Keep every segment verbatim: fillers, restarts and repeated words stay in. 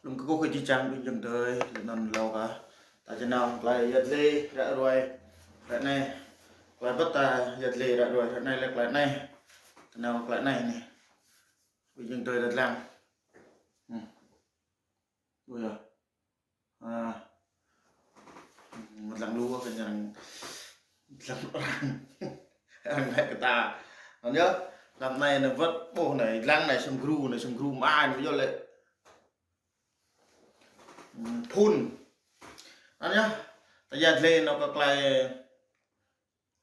Lŏm kơkuh kơ jih jang ƀing ayŏng adơi, lĕ anŭn hlâo kơ ta či nao tơlơi yăl dliê ră ruai ră anai. Tơlơi bơ̆t ta yăl dliê ră ruai ră anai lĕ tơlơi anai. Ta nao tơlơi anai anai. Ƀing ayŏng adơi ta lăng. Hmm. Ui yơh. À, một lăng lua kơ ñu lăng, lăng arăng, arăng lĕ kơ ta. Anŭn yơh, lăm anai anai wơ̆t ƀôh anai, lăng anai sem gru, anai sem gru mă anai yơh lĕ. Hmm, phun. Anŭn yơh, ta yăl dliê anŭn kơ tơlơi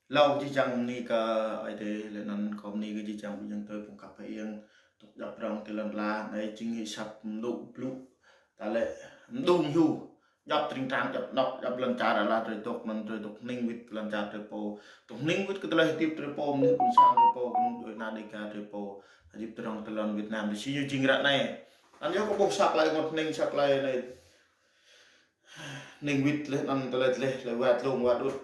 hlâo jih jang bơni kơ Ơi Adai, lĕ anŭn kâo bơni kơ jih jang ƀing ayŏng adơi phung khăp hơiêng, dŏ djŏp rŏng tơ lŏn ala, anai jing hĭ asăp mơdŭ blŭ. Ta lĕ mơdŭng hyu, djŏp tring trang, djŏp anŏ, djŏp lŏn čar ala drơi dŏ, anŭn drơi dŏ hning wĭt lŏn čar drơi pô. Dŏ hning wĭt kơ tơlơi hơdip drơi pô, mơnuih ƀôn sang drơi pô, kơnung djuai ania Dêga drơi pô. Hơdip tơ rŏng tơ lŏn Việt Nam, tui si ñu jing ră anai. Anŭn yơh kâo ƀuh sa tơlơi ngot hning, sa tơlơi anai. Hning wĭt lĕ anŭn tơlơi dleh, tơlơi wơ̆t lông wơ̆t đŭt.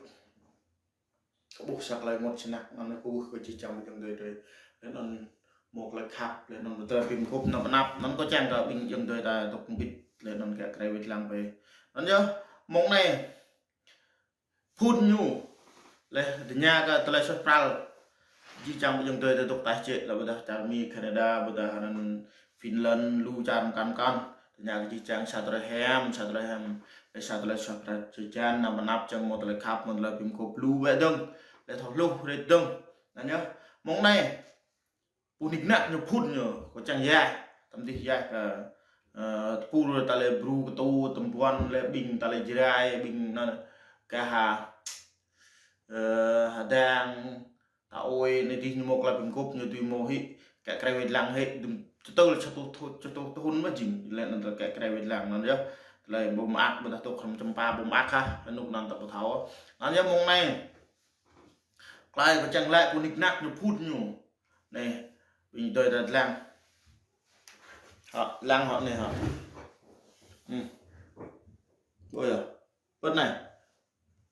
Kâo ƀuh sa tơlơi ngot snăk, anŭn kâo ƀuh kơ jih jang ƀing ayŏng adơi. Lĕ anŭn mơ̆ng tơlơi khăp, lĕ anŭn tơlơi pĭm kŭp năp năp, anŭn kâo čang kơ ƀing ayŏng adơi ta dŏ kơbĭt, lĕ anŭn kơ krơi wĭt lăng ƀơi. Anŭn yơh, mơ̆ng anai, phun ñu. Lĕ tơña kơ tơlơi suaih pral. Jih jang ƀing ayŏng adơi ta dŏ taih jĕ lĕ ƀôdah čar Mi, Canada, ƀôdah anŭn Finland, lu čar mơkăn mơkăn. Tơña kơ jih jang sa tơlơi hiam, sa tơlơi hiam. Lĕ sa tơlơi suaih pral jơjan, năp năp čang mơ̆ng tơlơi khăp, mơ̆ng tơlơi pĭm kŭp lu wơ̆t dơ̆ng. Lĕ thâo hluh rit dơ̆ng. Anŭn yơh, mơ̆ng anai. Pơnik năk ñu phun ñu, kâo čang yah, tăm dih yah kơ, ơ, tơpul ta lĕ Bru Ktu, tơmbuan lĕ ƀing ta lĕ Jrai, ƀing anŭn kơ ha, ơ, Hadang, ta ơi, anai dih ñu mơ̆ng tơlơi pĭm kŭp ñu tui mơ̆ng hĭ, kơ krơi wĭt lăng hĭ, dŭm čơtơl čơtuh thu-, čơtuh thŭn mơ̆ jing, lĕ anŭn tơlơi kơ krơi wĭt lăng anŭn yơh, tơlơi ƀu mơak, ƀôdah tŏk hrŏm čơmpa ƀu mơak ha, anŭn anŭn ta ƀu thâo. Anŭn yơh mơ̆ng anai. Tơlơi kâo čang lĕ pơnik năk ñu phun ñu. Anai, ƀing ayŏng adơi ta lăng. Hŏ, lăng hŏ anai hŏ. Hmm. Ôi giời. Bơ̆t anai.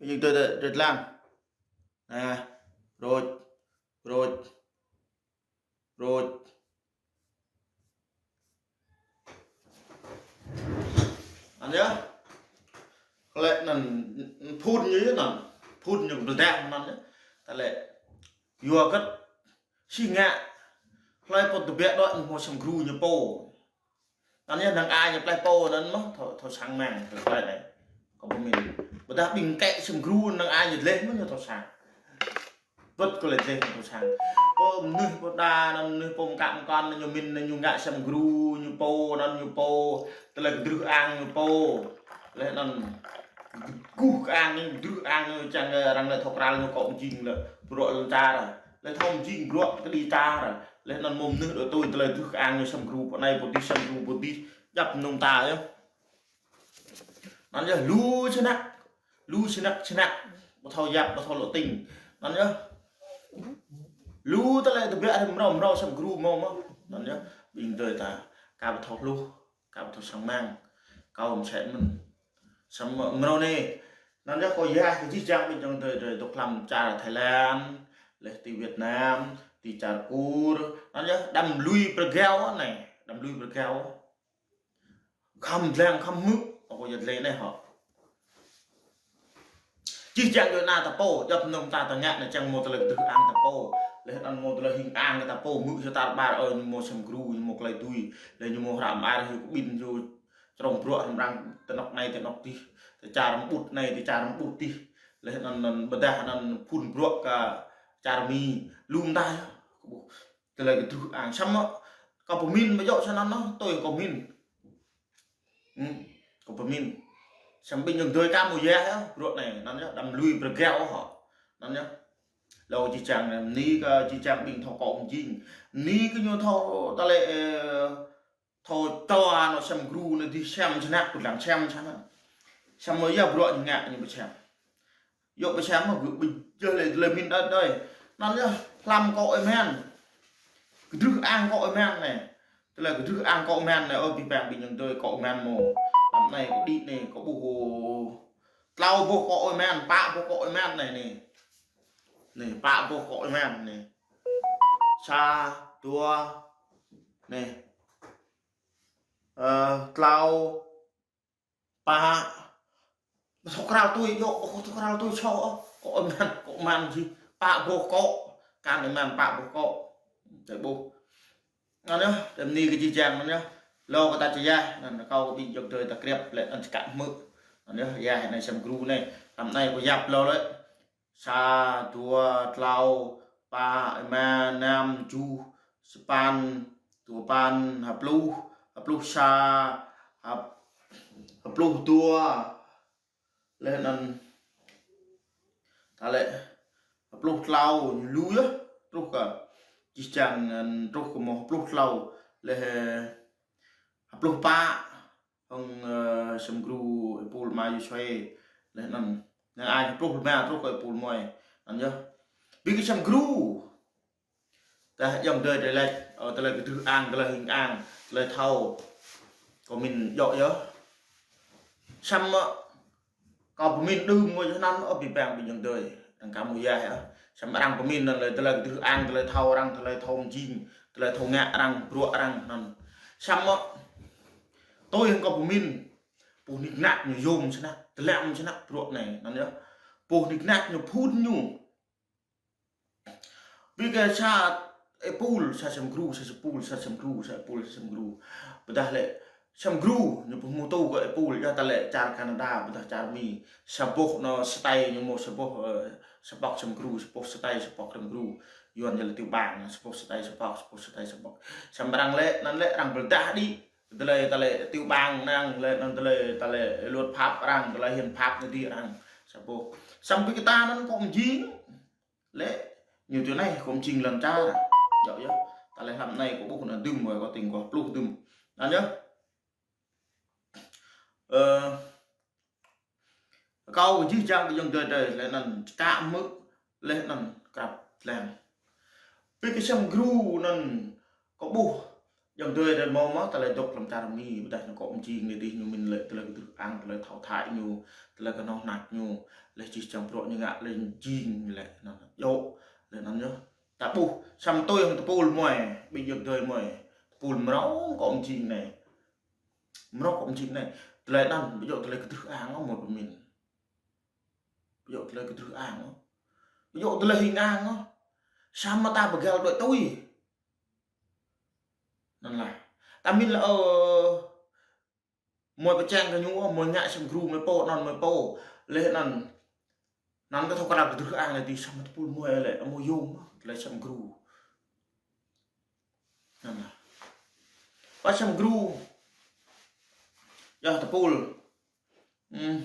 Ƀing ayŏng adơi ta, ta lăng. Anai, brôč, brôč. Brôč. Anŭn yơh. Tơlơi anŭn phun ñu yơh anŭn. Phun ñu tơdang anŭn yơh. Tơlơi yua kơ si ngă. Tơlơi pô tơbiă đuaĭ ñu hmâo sem gru ñu pô. Anŭn yơh năng ai ñu plơi pô anŭn mơ̆n, thâo, thâo sang mơ̆ng, thâo tơlơi anai. Kâo pơmĭn. Ƀôdah ƀing kĕ sem gru năng ai ñu dleh mơ̆n ñu thâo sang. Wơ̆t kơ lĕ dleh ñu thâo sang. Pô mơnuih pô đa, anŭn mơnuih pô mơkă mơkăn, ñu mĭn, ñu ngă sem gru, ñu pô, anŭn ñu pô. Tơlơi kơdrưh ang ñu pô. Lĕ anŭn guh kơ ang ñu, kơdrưh ang ñu, čang arăng lĕ thâo kral ñu kŏ mơjing lĕ, bruă lŏn čar. Lĕ thâo mơjing bruă kơđi čar. Lĕ anŭn mơ̆ng mơnuih đuaĭ tui tơlơi kơdrưh ang ñu sem gru pô anai pô dih, sem gru pô dih. Djăp mơnum ta yơh. Anŭn yơh lu snăk, lu snăk snăk, ƀu thâo yap, ƀu thâo lŏ tĭng. Anŭn yơh lu tơlơi tơbiă hrŏm mrâo mrâo sem gru mơ̆n mơ̆n. Anŭn yơh ƀing adơi ta, kâo ƀu thâo hluh, kâo ƀu thâo sang mơ̆ng, kâo mơsĕ mơ̆n. Sem mrâo anai. Anŭn yơh kâo yah kơ jih jang ƀing ayŏng adơi, adơi dŏ hlăm čar Thái Lan, lĕ ti Việt Nam, ti čar Kur. Anŭn yơh đăm lui pơrơgao anai, đăm lui pơrơgao. Khŏm lăng khŏm hmư̆, kâo yăl dliê anai hŏ. Jih jang djuai ania ta pô, djăp mơnum ta ta ngă anai čang mơ̆ng tơlơi kơdrưh ang ta pô. Lĕ anŭn mơ̆ng tơlơi hing ang ta pô, hmư̆ hyu tar ƀar ơi, ñu mơ̆ng sem gru, ñu mơ̆ng tơlơi tui. Lĕ ñu mơ̆ng hră mơar hyu kơ ƀing hyu črông bruă hrŏm răng tơ anŏ anai tơ anŏ dih. Tơ čar mơƀut anai, tơ čar mơƀut dih. Lĕ anŭn, anŭn ƀôdah anŭn phun bruă kơ čar Mi. Lŏm ta yơh. Tơlơi kơdrưh ang. Samơ̆ kâo pơmĭn mơ̆ yua sa anŭn anŭn, tui kâo pơmĭn. Hmm, kâo pơmĭn. Samơ̆ ƀing ayŏng adơi kâo mơ̆ yah yơh, bruă anai, anŭn yơh, đăm lui pơrơgao hŏ. Anŭn yơh. Hlâo jih jang anai, bơni kơ jih jang ƀing thâo kŏ mơjing. Bơni kơ ñu thâo tơlơi, ơ, thâo čô anŏ sem gru anai dih sem snăk, kơ lăng sem snăk. Samơ̆ yua bruă ñu ngă ñu ƀu sem. Yua ƀu sem mơ̆ gơ̆ ƀu djơ̆ lĕ tơlơi pơmĭn đơi đơi. Anŭn yơh, hlăm akŏ Ơi Mĕn. Kơdrưh ang akŏ Ơi Mĕn anai. Tơlơi kơdrưh ang akŏ Ơi Mĕn anai, ơ, ƀing ƀing ayŏng adơi akŏ Ơi Mĕn mơ̆n. Hlăm anai kơ đĭ anai, kơ ƀuh ôh. Tlâo boh akŏ Ơi Mĕn, pă boh akŏ Ơi Mĕn anai anai. Anai, pă boh akŏ Ơi Mĕn anai. Sa, dua, anai. Ơ, tlâo, pă. Thâo krăl tui, yơh, ơ, thâo krăl tui čô, ơ, kơ mơ̆n, kơ mơ̆n či. Pă boh kơ, kăn mơ̆n pă boh kơ. Tui boh. Anŭn yơh, tơm ni kơ jih jang anŭn yơh. Lŏ kơ ta či yah, anŭn kâo kơ ƀing ayŏng adơi ta krep, lĕ anŭn čơkă hmư̆. Anŭn yơh, yah anai Sem Gru anai. Tơm anai kâo yap lŏ lĕ. Sa, dua, tlâo, pă, rơma, năm, tơjuh, sapăn, duapăn, ha pluh, ha pluh sa, ha, ha pluh dua, laih anŭn, ta lĕ, ha pluh tlâo, ñu lu yơh, truh kơ, jih jang, anŭn, truh kơ mơ̆ ha pluh tlâo, laih, ha pluh pă, hăng, ơ, Sem Gru, ơi Pul, ama Yôsuê, laih anŭn, năng ai ha pluh rơma truh kơ ơi Pul mơi, anŭn yơh. Ƀing kơ Sem Gru, tơdah ayŏng adơi tơlơi, ơ, tơlơi kơdrưh ang, tơlơi hing ang, tơlơi thâo. Kâo pơmĭn djơ̆ yơh. Samơ̆ kâo pơmĭn đưm ngui anŭn, ơ, ƀing bang ƀing ayŏng adơi. Arăng kơ mơ̆ yah yơh. Samơ̆ arăng pơmĭn anŭn lĕ tơlơi kơdrưh ang, tơlơi thâo arăng, tơlơi thâo mơjing, tơlơi thâo ngă arăng, bruă arăng anŭn. Samơ̆ tui hăng kâo pơmĭn, boh nik nak ñu yôm snăk, tơlăm snăk bruă anai, anŭn yơh. Boh nik nak ñu phun ñu. Ƀing kơ sa ơi Pul, sa Sem Gru, sa Sem Pul, sa Sem Gru, sa ơi Pul, sa Sem Gru. Ƀôdah lĕ Sem Gru, ñu pơhmutu kơ ơi Pul, yua ta lĕ čar Canada, ƀôdah čar Mi. Sa boh anŭn style ñu mơ̆ sa boh, ơ, sa pŏk Sem Gru, sa boh style, sa pŏk Sem Gru. Yuan ñu lĕ tiểu bang, sa boh style, sa pŏk, sa boh style, sa pŏk. Samơ̆ arăng lĕ, anŭn lĕ arăng pơrơđah đĭ. Tơlơi ta lĕ tiểu bang năng, lĕ anŭn tơlơi ta lĕ luật pháp arăng, tơlơi hiến pháp ñu đĭ arăng. Sa boh. Samơ̆ ƀing kơ ta anŭn kơ mơjing. Lĕ, ñu tui anai, kơ mơjing lŏn čar. Djơ̆ yơh. Ta lĕ hlăm anai kâo ƀuh anŭn đưm, kâo tĭng kâo pluh đưm. Anŭn yơh. Ơ, kâo jih jang ƀing ayŏng adơi, laih anŭn čơkă hmư̆, laih anŭn krăp lăng. Ƀing kơ Sem Gru anŭn kâo ƀuh, ayŏng adơi rơmô mơ̆ tơlơi dŏ lăm čar Mi, ƀôdah ñu kơ mơjing anai dih ñu pơmĭn lĕ tơlơi kơdrưh ang, tơlơi thâo thâo ñu, tơlơi kơnơ̆ng nak ñu, laih jih jang bruă ñu ngă, laih jing lĕ anŭn. Yơh, laih anŭn yơh. Ta ƀuh, samơ̆ tui hăng tơpul mơi, ƀing ayŏng adơi mơi, tơpul mrâo kơ mơjing anai. Mrâo kơ mơjing anai. Tơlơi anŭn, ƀu djơ̆ tơlơi kơdrưh ang ôh mơi pơmĭn. Ƀu djơ̆ tơlơi kơdrưh ang ôh. Ƀu djơ̆ tơlơi hing ang ôh. Samơ̆ ta pơgăl đuaĭ tui. Anŭn lah. Ta pơmĭn lĕ, ơ, mơi pơčeng kơ ñu, mơi ngă Sem Gru, mơi pô, anŭn mơi pô. Laih anŭn. Anŭn kơ thâo krăl kơdrưh ang anai dih samơ̆ tơpul mơi lĕ, mơi yôm, tơlơi Sem Gru. Anŭn lah. Pă Sem Gru. Yơh tơpul. Hmm.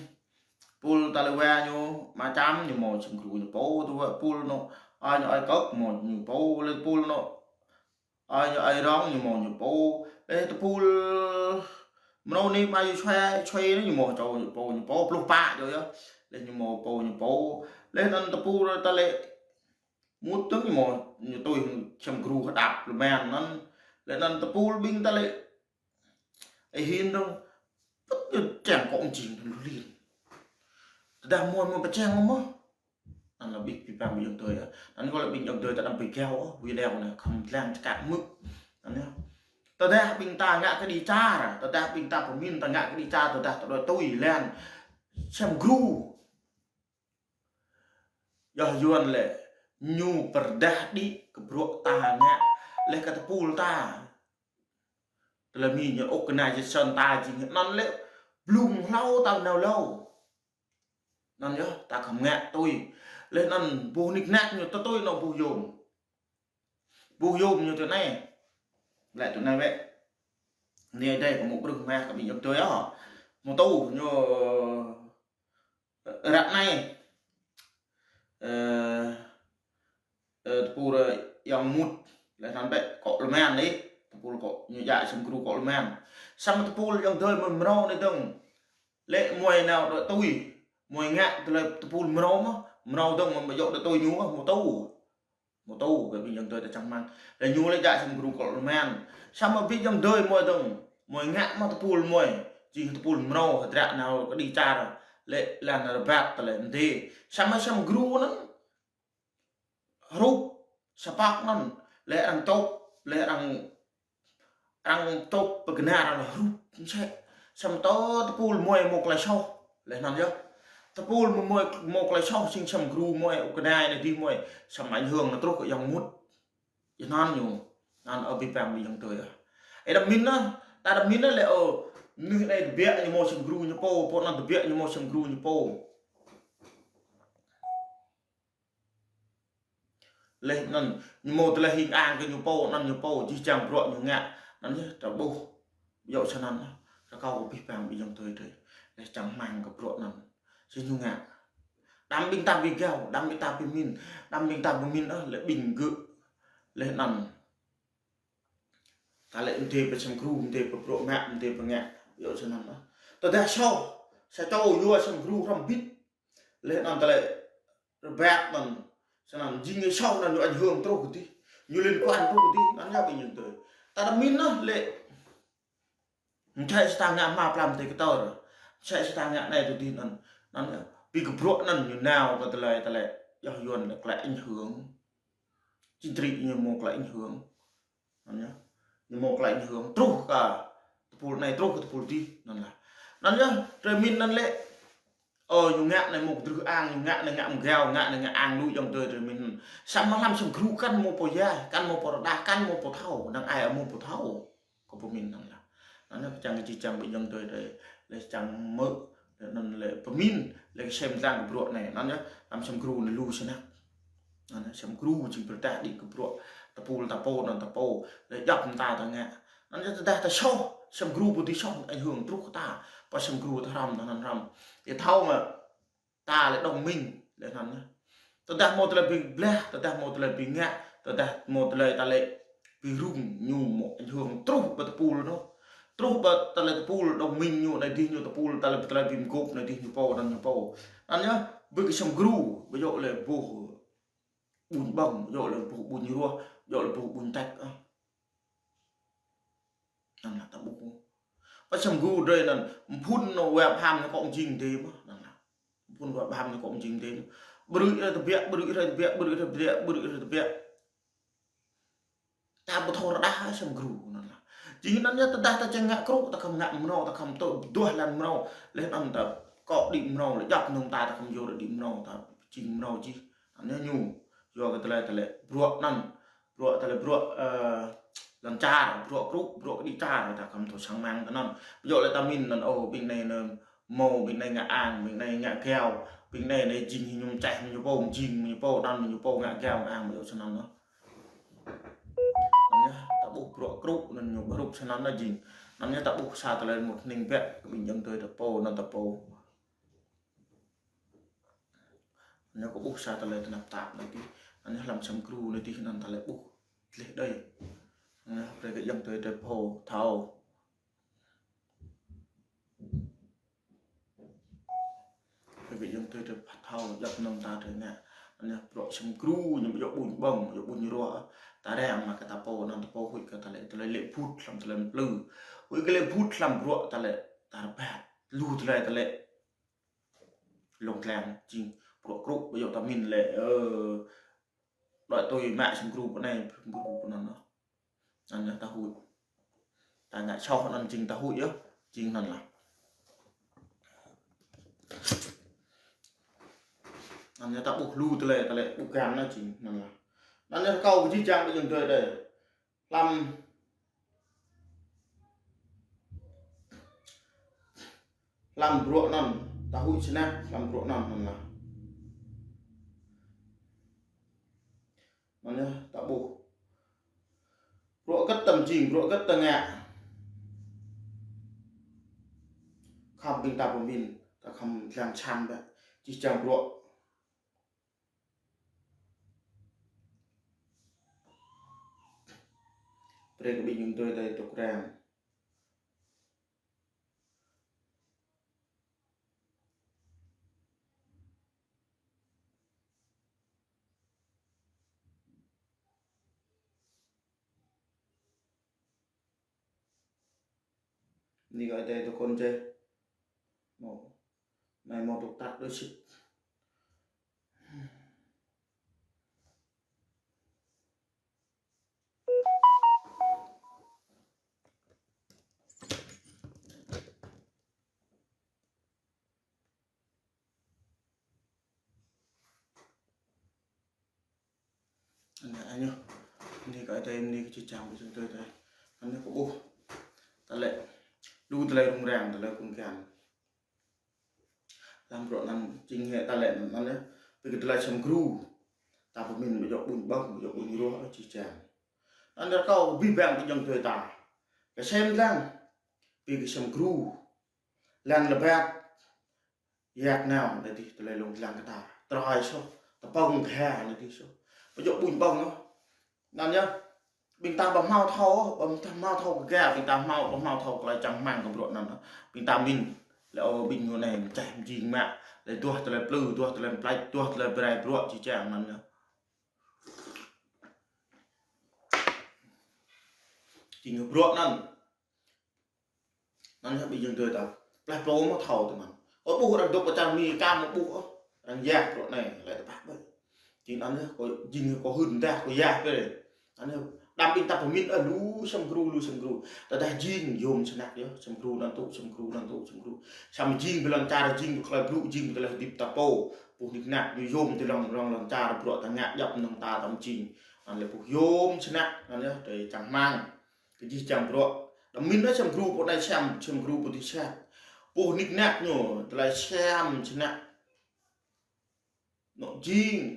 Pul ta lĕ wa ñu, mơčăm ñu mơ̆ Sem Gru ñu pô, tơpul anŭn. Ai ñu ai kơk mơ̆ ñu pô, lĕ tơpul anŭn. Ai ñu ai rong ñu mơ̆ ñu pô. Lĕ tơpul mrâo anai ama Yôsuê, Yôsuê anai ñu mơ̆ čô ñu pô, ñu pô pluh pă djơ̆ yơh. Lĕ ñu mơ̆ pô ñu pô. Lĕ anŭn tơpul ta lĕ mŭt tơ̆ng ñu mơ̆ ñu tui Sem Gru hơđăp lơmen anŭn. Lĕ anŭn tơpul ƀing ta lĕ ơ hin dong. Pŭt ñu čang kơ mơjing anŭn lu lin. Tơdah mơi mơi pơčeng mơ̆. Anŭn lah ƀing ƀing bang ƀing ayŏng adơi yơh. Anŭn kâo lĕ ƀing ayŏng adơi ta đăm pơgao ôh, video anai khŏm lăng čơkă hmư̆. Anŭn yơh. Tơdah ƀing ta ngă kơđi čar, tơdah ƀing ta pơmĭn ta ngă kơđi čar, tơdah ta đuaĭ tui lăng Sem Gru. Yơh Yuan lĕ ñu pơrơđah đĭ kơ bruă ta ngă laih kơ tơpul ta. Tơlơi Mi ñu organization ta jing anŭn lĕ blung hlâo ta nao hlâo. Anŭn yơh, ta khŏm ngă tui. Laih anŭn boh nik nak ñu tơtui anŭn boh yôm. Boh yôm ñu tui anai. Lĕ tui anai wĕ. Anai dêh kơ mŭk brưh mah kơ ƀing ayŏng adơi yơh. Mơ̆ tŭ ñu ră anai. Ơ, ơ, tơpul, ơ, ayŏng mŭt, laih anŭn bĕ, kơ lơmen lĕ, tơpul kơ ñu djă Sem Gru kơ lơmen. Samơ̆ tơpul ayŏng adơi mơi mrâo anai dơ̆ng. Lĕ mơi nao đuaĭ tui, mơi ngă tơlơi tơpul mrâo mơ̆, mrâo dơ̆ng mơi ƀu djơ̆ đuaĭ tui ñu mơ̆, mơ̆ tŭ. Mơ̆ tŭ, kơ ƀing ayŏng adơi ta čang rơmang. Lĕ ñu lĕ djă Sem Gru kơ lơmen. Samơ̆ ƀing ayŏng adơi mơi dơ̆ng, mơi ngă mơ̆ tơpul mơi. Jing tơpul mrâo hơdră nao kơđi čar. Lĕ lăng rơbat tơlơi mơdê. Samơ̆ Sem Gru anŭn. Hrup, sa pŏk anŭn. Lĕ arăng čŏp, lĕ arăng Arăng tŏp pơgơnal arăng hrup mơsĕ. Samơ̆ tơpul mơi mơ̆ tơlơi soh. Laih anŭn yơh. Tơpul mơi mơ̆ tơlơi soh, sing sem gru mơi ƀu kơnai anai dih mơi. Samơ̆ ảnh hưởng anŭn truh kơ ayŏng mŭt. Yơh anŭn ñu. Anŭn ơ abih bang ƀing ayŏng adơi ah. Ơ đăm min anŭn. Ta đăm min anŭn lĕ ơ. Mơnuih anai tơbiă ñu mơ̆ sem gru ñu pô. Pô anŭn tơbiă ñu mơ̆ sem gru ñu pô. Laih anŭn, ñu mơ̆ tơlơi hing ang kơ ñu pô, anŭn ñu pô, jih jang bruă ñu ngă. Anŭn yơh, ta ƀuh. Yua sơnăn, rơkâo kơ abih bang ƀing ayŏng adơi adơi. Laih čang rơmang kơ bruă anŭn. Sĭt ñu ngă. Đăm ƀing ta ƀu gao, đăm ƀing ta ƀu min, đăm ƀing ta ƀu min, ơ, lĕ ƀing gơ̆. Laih anŭn. Ta lĕ mơdê pơ sem gru, mơdê pơ bruă mă, mơdê pơ ngă. Yua sơnăn, ơ. Tơdah soh, sa čô yua sem gru hrŏm bit. Laih anŭn ta lĕ rơbat anŭn, sơnăn jing ñu soh anŭn ñu ảnh hưởng truh kơ dih. Ñu liên quan truh kơ dih, anŭn yơh ƀing ayŏng adơi. Ta đăm min anŭn lĕ. Mơsĕ sa ta ngă hmua plam tơi kơtor. Mơsĕ sa ta ngă anai tui dih anŭn. Anŭn yơh. Ƀing gơ̆ bruă anŭn ñu nao kơ tơlơi, tơlơi. Yua Yuan lĕ tơlơi ảnh hưởng. Chính trị ñu mơ̆ tơlơi ảnh hưởng. Anŭn yơh. Ñu mơ̆ tơlơi ảnh hưởng truh kơ tơpul anai truh kơ tơpul dih. Anŭn lah. Anŭn yơh, tơlơi min anŭn lĕ. Ơ, ñu ngă anai mơ̆ kơdrưh ang, ñu ngă anai ngă mơgao, ngă anai ngă ang lui ayŏng adơi tơlơi min. Samơ̆ hlăm sem gru kăn mơ̆ pô yai, kăn mơ̆ pô rơđah, kăn mơ̆ pô thâo, năng ai mơ̆ pô thâo. Kơ pơmin anŭn lah. Anŭn yơh, čang kơ jih jang ƀing ayŏng adơi adơi, lĕ čang mơ̆, lĕ anŭn lĕ pơmin, lĕ kơ sem tlang kơ bruă anai. Anŭn yơh, hlăm sem gru anai lu snăk. Anŭn yơh, sem gru jing pơrơđah đĭ kơ bruă, tơpul ta pô, anŭn ta pô, lĕ djŏp mơta ta ngă. Anŭn yơh tơdah ta soh, sem gru pơtih soh, ảnh hưởng truh kơ ta. Pơ sem gru ta hrăm, ta anŭn hrăm. Yua thâo mơ̆, ta lĕ đồng minh, lĕ anŭn yơh. Tơdah mơ̆ tơlơi ƀing blah, tơdah mơ̆ tơlơi ƀing ngă, tơdah mơ̆ tơlơi ta lĕ ƀing rŭng ñu mơ̆ ảnh hưởng truh pơ tơpul anŭn. Truh pơ tơlơi tơpul đồng minh ñu anai dih ñu tơpul tơlơi, tơlơi ƀing gôp anai dih ñu pô anŭn ñu pô. Anŭn yơh, ƀing kơ sem gru, ƀu djơ̆ lĕ ƀuh ƀuñ ƀơ̆ng, ƀu djơ̆ lĕ ƀuh ƀuñ ruah, ƀu djơ̆ lĕ ƀuh ƀuñ tĕk ah. Anŭn lah ta ƀuh. Pơ sem gru drơi anŭn, mơphŭn anŭn wơ̆t ham ñu kŏng jing dih mơ̆, anŭn lah. Mơphŭn wơ̆t ham ñu kŏng jing dih. Brư̆ rai tơbiă, brư̆ rai tơbiă, brư̆ rai tơbiă, brư̆ rai tơbiă. Ta ƀu thâo rơđah sem gru, anŭn lah. Jing anŭn yơh tơdah ta čang ngă krŭ, ta khŏm ngă mrâo, ta khŏm tŏ duah lăn mrâo, laih anŭn ta kŏ đĭ mrâo, lĕ djŏp mơnơ̆ng ta, ta khŏm yua đĭ mrâo, ta jing mrâo jih. Anŭn yơh ñu, yua kơ tơlơi, tơlơi bruă anŭn. Bruă tơlơi bruă, ơ, lŏn čar, bruă krŭ, bruă kơđi čar, ta khŏm thâo sang mang tơ anŭn. Ƀu djơ̆ lĕ ta min anŭn, ơ, ƀing anai anŭn, mơ̆ ƀing anai ngă ang, ƀing anai ngă gao, ƀing anai anai jing ñu mơčeh, ñu pô, jing ñu pô, anŭn ñu pô ngă gao, ngă ang, ƀu djơ̆ sơnăn anŭn. Anŭn yơh, ta ƀuh bruă krŭ, anŭn ñu ƀu hrup sơnăn anŭn jing. Anŭn yơh ta ƀuh sa tơlơi mŭt hning bĕ, kơ ƀing ayŏng adơi ta pô, anŭn ta pô. Anŭn yơh kơ ƀuh sa tơlơi tơnap tap anai dih. Anŭn yơh hlăm sem gru anai dih anŭn ta lĕ ƀuh. Dleh đơi. Anŭn yơh brơi kơ ayŏng adơi ta pô thâo. Brơi kơ ayŏng adơi ta thâo, djŏp mơnơ̆ng ta ta ngă. Anŭn yơh bruă sem gru ñu ƀu djơ̆ ƀuñ ƀơ̆ng, ƀu djơ̆ ƀuñ ruah. Ta răng mă kơ ta pô, anŭn ta pô huĭ kơ ta lĕ, tơlơi lĕ phŭt hlăm tơlơi plư. Huĭ kơ lĕ phŭt hlăm bruă ta lĕ, ta rơbat. Lu tơlơi ta lĕ. Lông tlang, jing, bruă krŭ, ƀu djơ̆ ta min lĕ, ơ, đuaĭ tui mă sem gru pơ anai, sem gru pơ anŭn. Anŭn yơh ta huĭ. Ta ngă soh anŭn jing ta huĭ yơh, jing anŭn lah. Anŭn yơh ta ƀuh lu tơlơi, tơlơi ƀuh gan anŭn jing anŭn lah. Anŭn yơh kâo kơ jih jang ƀing ayŏng adơi adơi. Hlăm, hlăm bruă anŭn, ta huĭ snăk, hlăm bruă anŭn, anŭn lah. Anŭn yơh, ta ƀuh. Bruă hơget ta jing, bruă hơget ta ngă. Khŏm ƀing ta pơmin, ta khŏm lăng čang bĕ. Jih jang bruă. Brơi kơ ƀing ayŏng adơi ta tŏk răng. Anai kơ adai tơ kŏn čeh. Mơ̆. Anai mơ̆ tŭk tăk đơi sĭt. Anai ñu. Anai kơ tơlơi, anai kơ čih čang kơ čih tơlơi. Anai kơ ƀuh. Tơlơi. Lu tơlơi rŭng răng, tơlơi kŭn kian. Lăm bruă anŭn jing hĕ tơlơi anŭn, anŭn yơh. Ƀing kơ tơlơi sem gru. Ta pơmĭn ƀu djơ̆ ƀuñ ƀơ̆ng, ƀu djơ̆ ƀuñ ruă, či čang. Anŭn yơh kâo ƀuh ƀing ƀing jơ̆ng tui ta. Kơ sem lăng. Ƀing kơ sem gru. Lăng lơbat. Yak nao, anai dih tơlơi lông lăng kơ ta. Tơrai soh, tơpơ̆ng kơ ha, anai dih soh. Ƀu djơ̆ ƀuñ ƀơ̆ng ôh. Anŭn yơh, ƀing ta ƀu hmâo thâo, ƀu ta hmâo thâo kơ gah, ƀing ta hmâo, ƀu hmâo thâo tơlơi čang rơmang kơ bruă anŭn ôh. Ƀing ta min, lĕ ơ ƀing ñu anai mơčeh mơjing mă, lĕ duah tơlơi plư, duah tơlơi plĕč, duah tơlơi brơi bruă či čang anŭn yơh. Jing bruă anŭn. Anŭn yơh ƀing jơ̆ng tui ta. Pleh plô mơ̆ thâo tơmăn. Ơ ƀuh arăng dŏ pơ čar Mi ka mơ̆ ƀuh ôh. Arăng yah bruă anai, lĕ tơpă ƀơi. Jing anŭn yơh, kâo jing kâo hưn dah, kâo yah pơ. Anŭn yơh, đăm ƀing ta pơmĭn ơ lu sem gru, lu sem gru. Tơdah jing yôm snăk yơh, sem gru anŭn tŭ, sem gru anŭn tŭ, sem gru. Samơ̆ jing ƀơi lŏn čar, jing ƀơi tơlơi blŭ, jing ƀơi tơlơi hơdip ta pô. Ƀuh nik nak ñu yôm tơ lŏn, lŏn, lŏn čar bruă ta ngă djŏp mơnơ̆ng ta tơm jing. Anŭn lĕ ƀuh yôm snăk, anŭn yơh, tơlơi čang rơmang. Kơ jih čang bruă. Đăm min anai sem gru pô anai sem, sem gru pô dih sem. Ƀuh nik nak ñu, tơlơi sem snăk. Anŏ jing,